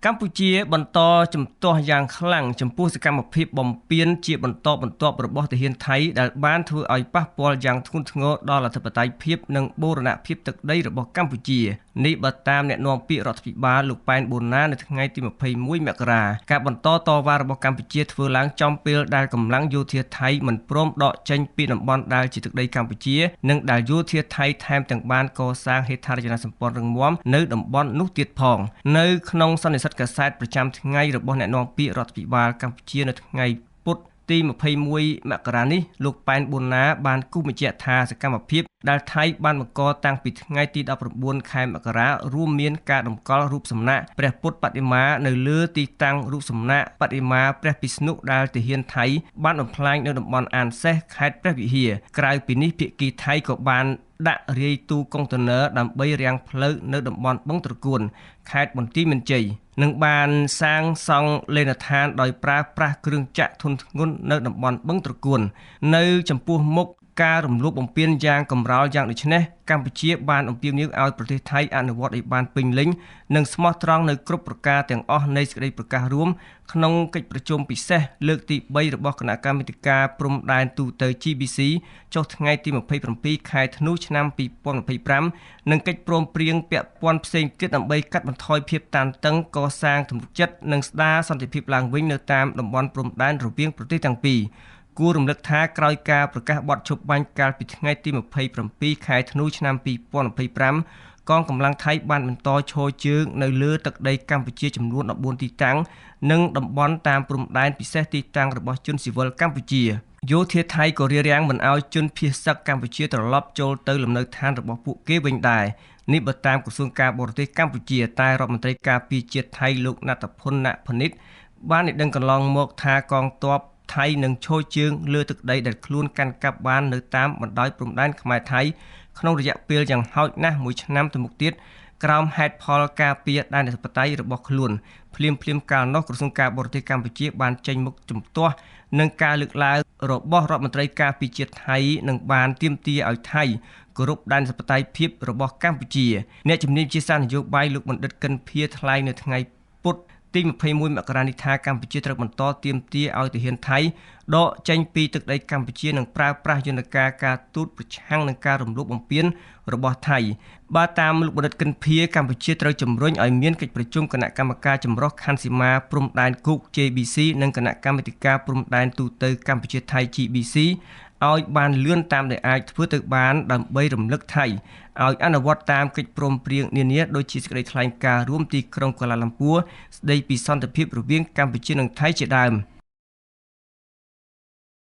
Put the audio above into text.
កម្ពុជាបន្តជំទាស់យ៉ាងខ្លាំងចំពោះសកម្មភាពបំពានជាបន្តបន្ទាប់របស់ទាហានថៃដែលបានធ្វើឲ្យប៉ះពាល់យ៉ាងធ្ងន់ធ្ងរដល់អធិបតេយ្យភាពនិងបូរណភាពទឹកដីរបស់កម្ពុជានេះបើតាមអ្នកនាំពាក្យរដ្ឋាភិបាលលោកប៉ែនបូណានៅថ្ងៃទី21មករាការបន្តតវ៉ារបស់កម្ពុជាធ្វើឡើងចំពេលដែលកម្លាំងយោធាថៃមិនព្រមដកចេញពីតំបន់ដែលជាទឹកដីកម្ពុជានិងដែលយោធាថៃថែមទាំងបានកសាងហេដ្ឋារចនាសម្ព័ន្ធរឹងមាំនៅតំបន់នោះទៀតផងនៅក្នុងសន្និសីទកាសែតប្រចាំថ្ងៃរបស់អ្នកនាំពាក្យរដ្ឋាភិបាលកម្ពុជានៅថ្ងៃពុធទី21មករានេះលោកប៉ែនប៊ុនណាបានគូសបញ្ជាក់ថាសកម្មភាពដែលថៃបានបង្កតាំងពីថ្ងៃទី19ខែមករារួមមានការតម្កល់រូបសំណាកព្រះពុទ្ធបដិមានៅលើទីតាំងរូបសំណាកបដិមាព្រះពិស្នុដែលទាហានថៃបានបំផ្លាញនៅតំបន់អានសេះខេត្តព្រះវិហារក្រៅពីនេះភាគីថៃក៏បានដាក់រាយទូកុងតឺន័រដើម្បីរាំងផ្លូវនៅតំបន់បឹងត្រកួនខេត្តបន្ទាយមានជ័យនិងបានសាងសង់លេណដ្ឋានដោយប្រើប្រាស់គ្រឿងចក្រធុនធ្ងន់នៅតំបន់បឹងត្រកួននៅចំពោះមុខការរំលោភបំពានយ៉ាងកម្រោលយ៉ាងដូចនេះកម្ពុជាបានអំពាវនាវឲ្យប្រទេសថៃអនុវត្តឲ្យបានពេញលេញនិងស្មោះត្រង់នៅគ្រប់ប្រការទាំងអស់នៃសេចក្តីប្រកាសរួមក្នុងកិច្ចប្រជុំពិសេសលើកទី3របស់គណៈកម្មាធិការព្រំដែនទូទៅ GBC ចុះថ្ងៃទី27ខែធ្នូឆ្នាំ2025និងកិច្ចព្រមព្រៀងពាក់ព័ន្ធផ្សេងទៀតដើម្បីកាត់បន្ថយភាពតានតឹងកសាងទំនុកចិត្តនិងស្ដារសន្តិភាពឡើងវិញនៅតាមតំបន់ព្រំដែនរវាងប្រទេសទាំងពីរគួររំលឹកថាក្រោយការប្រកាសបទឈប់បាញ់កាលពីថ្ងៃទី27ខែធ្នូឆ្នាំ2025កងកម្លាំងថៃបានបន្តឈរជើងនៅលើទឹកដីកម្ពុជាចំនួន14ទីតាំងនិងតំបន់តាមព្រំដែនពិសេសទីតាំងរបស់ជនស៊ីវិលកម្ពុជាយោធាថៃក៏រារាំងមិនឲ្យជនភៀសសឹកកម្ពុជាត្រឡប់ចូលទៅលំនៅឋានរបស់ពួកគេវិញដែរនេះបើតាមក្រសួងការបរទេសកម្ពុជាតែរដ្ឋមន្ត្រីការពារជាតិថៃលោកណដ្ឋភុនណផនិតបានឲ្យដឹងកន្លងមកថាកងទ័ពថៃនឹងឈរជើងលើទឹកដីដែលខ្លួនកាន់កាប់បាននៅតាមបណ្ដោយព្រំដែនខ្មែរថៃក្នុងរយៈពេលយ៉ាងហោចណាស់1ឆ្នាំទៅមុខទៀតក្រោមហេតុផលការពារដែនអធិបតេយ្យរបស់ខ្លួនភ្លាមៗកាលនោះក្រសួងការបរទេសកម្ពុជាបានចេញមុខជំទាស់នឹងការលើកឡើងរបស់រដ្ឋមន្ត្រីការពារជាតិថៃនិងបានទាមទារឲ្យថៃគោរពដែនអធិបតេយ្យភាពរបស់កម្ពុជាអ្នកជំនាញជាសាស្ត្រនយោបាយលោកបណ្ឌិតកិនភាថ្លែងនៅថ្ងៃពុធទី21មករានេះថាកម្ពុជាត្រូវបន្តទាមទារឲ្យទាហានថៃដកចេញពីទឹកដីកម្ពុជានិងប្រើប្រាស់យន្តការការទូតប្រឆាំងនឹងការរំលោភបំពានរបស់ថៃបើតាមលោកបណ្ឌិតកិនភាកម្ពុជាត្រូវជំរុញឲ្យមានកិច្ចប្រជុំគណៈកម្មការចម្រុះខណ្ឌសីមាព្រំដែនគោក JBC និងគណៈកម្មាធិការព្រំដែនទូទៅកម្ពុជាថៃ GBC ឲ្យបានលឿនតាមដែលអាចធ្វើទៅបានដើម្បីរំលឹកថៃឲ្យអនុវត្តតាមកិច្ចព្រមព្រៀងនានាដូចជាសេចក្តីថ្លែងការណ៍រួមទីក្រុងកូឡាឡាំពួរស្តីពីសន្តិភាពរវាងកម្ពុជានិងថៃជាដើម។